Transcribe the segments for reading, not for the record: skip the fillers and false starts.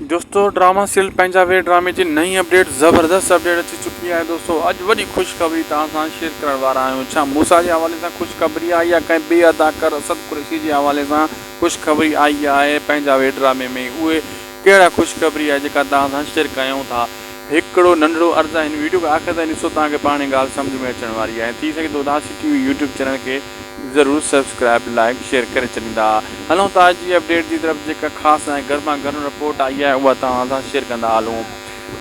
دوستو drama serial پنهنجا وير ڊرامي جي نئين اپڊيٽ زبردست اپڊيٽ اچي چڪي آهي دوستو اڄ وڏي خوشخبري توهان سان شيئر ڪرڻ وارا آهيون ڇا موسيٰ جي حوالي سان خوشخبري آئي يا ڪنهن ٻئي اداڪار اسد قريشي جي حوالي سان خوشخبري آئي آهي پنهنجا وير ڊرامي ۾ اهي ڪهڙا خوشخبري آهي جيڪا توهان سان شيئر ڪيون ٿا هڪڙو ننڍڙو عرض آهي هن ويڊيو کي آخر تائين ڏسو توهان کي پاڻ ڳالهه سمجهه ۾ اچڻ واري آهي ٿي سگهي ٿو اداسي ٽي وي يوٽيوب چينل کي ضرور سبسڪرائب لائيڪ شيئر ڪري ڇڏيندا. هلون ٿا اڄ جي اپڊيٽ جي طرف جيڪا خاص ۽ گرما گرم رپورٽ آئي آهي اها توهان سان شيئر ڪندا هلون.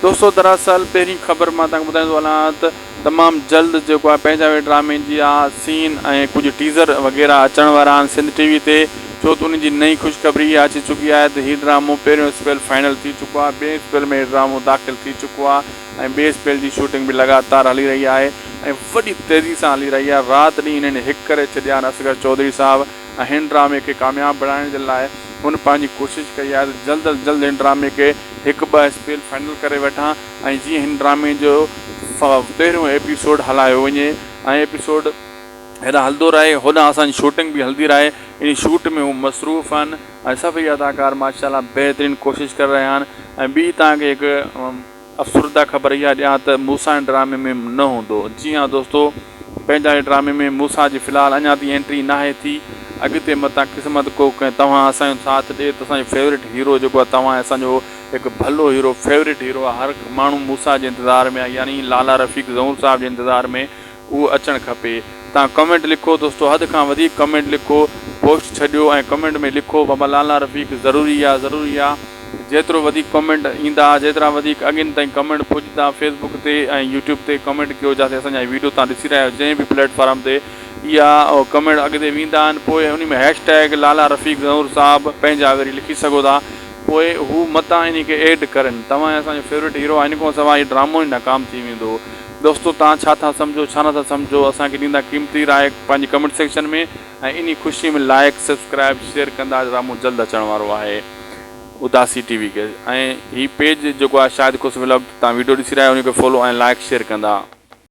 دوستو دراصل پهرين خبر مان توهان کي ٻڌائيندو هلان ته تمام جلد جيڪو آهي پنهنجا وي ڊرامي جي آ سين ۽ ڪجهه ٽيزر وغيره اچڻ وارا آهن سنڌ ٽي وي تي ڇو ته ان جي نئين خوشخبري اها اچي چڪي آهي ته هي ڊرامو پهريون اسپيل فائنل ٿي چڪو آهي ٻئي اسپيل ۾ هي ڊرامو داخل ٿي چڪو آهي ۽ ٻئي اسپيل جي شوٽنگ به لڳاتار هلي رهي آهي ۽ وڏي تيزي سان هلي رهي آهي رات ڏينهن هنن هڪ ڪري ڇڏيا آهن اصغر چوڌري صاحب ۽ هن ڊرامي کي ڪامياب بڻائڻ جي لاء هن پنهنجي ڪوشش ڪئي آهي ته جلد از جلد هن ڊرامي کي هڪ ٻه اسپيل فائنل ڪري وٺان ۽ جيئن هن ڊرامي جو پهريون ايپيسوڊ هلايو وڃي ۽ ايپيسوڊ هيڏانهن هلندو رهي هوڏانهن اسان جي شوٽنگ به هلندي رهي ان شوٽ ۾ هو مصروف آهن ۽ سڀئي اداڪار ماشاء الله بهترين ڪوشش ڪري رهيا آهن ۽ ٻي توهان کي هڪ افسرده خبر اها ڏيان ته موسيٰ هن ڊرامي ۾ نه هوندو. جي ها دوستو پنهنجا هي ڊرامي ۾ موسيٰ جي في الحال اڃا تائين انٽري ناهي ٿي اڳتي متان قسمت ڪو ڪنهن توهان اسان جو ساٿ ڏي ته اسان جو فيورٽ هيرو جيڪو آهي توهان اسان جو هڪ ڀلو هيرو فيورٽ هيرو آهي هر ماڻهو موسيٰ جي انتظار ۾ آهي يعني لالا رفيق زئور صاحب جي انتظار ۾ اهو اچڻ کپي تان ڪمينٽ لکو دوستو حد کان وڌيڪ ڪمينٽ لکو پوسٽ ڇڏيو ۽ ڪمينٽ ۾ لکو بابا لالا رفيق ضروري آ ضروري آ جيترو وڌيڪ ڪمينٽ ايندا جيترا وڌيڪ اڳين تائين ڪمينٽ پڄندا فيسبوڪ تي ۽ يوٽيوب تي ڪمينٽ ڪيو جاتي اسان جا ويڊيو تان ڏسي رهيا آهيو جنهن به پليٽ فارم تي اها ڪمينٽ اڳتي ويندا آهن پوء انهي ۾ هيش ٽيگ لالا رفيق زئور صاحب پنهنجا وري لکي سگهو ٿا پوء هو متان انهي کي ايڊ ڪرن توهان اسان جو فيورٽ هيرو آهي ان کان سواء هي ڊرامو ئي ناڪام ٿي ويندو. دوستو توهان ڇا ٿا سمجهو ڇا نٿا سمجهو اسان کي ڏيندا قيمتي راء پنهنجي ڪمينٽ سيڪشن ۾ ۽ انهي خوشي ۾ لائيڪ سبسڪرائيب شيئر ڪندا ڊرامو جلد اچڻ وارو آهي اداسي ٽي وي کي ۽ هي پيج جيڪو آهي شاهد کوسو ولاگ تان ويڊيو ڏسي رهيا آهيو انهي کي فالو ۽ لائيڪ شيئر ڪندا.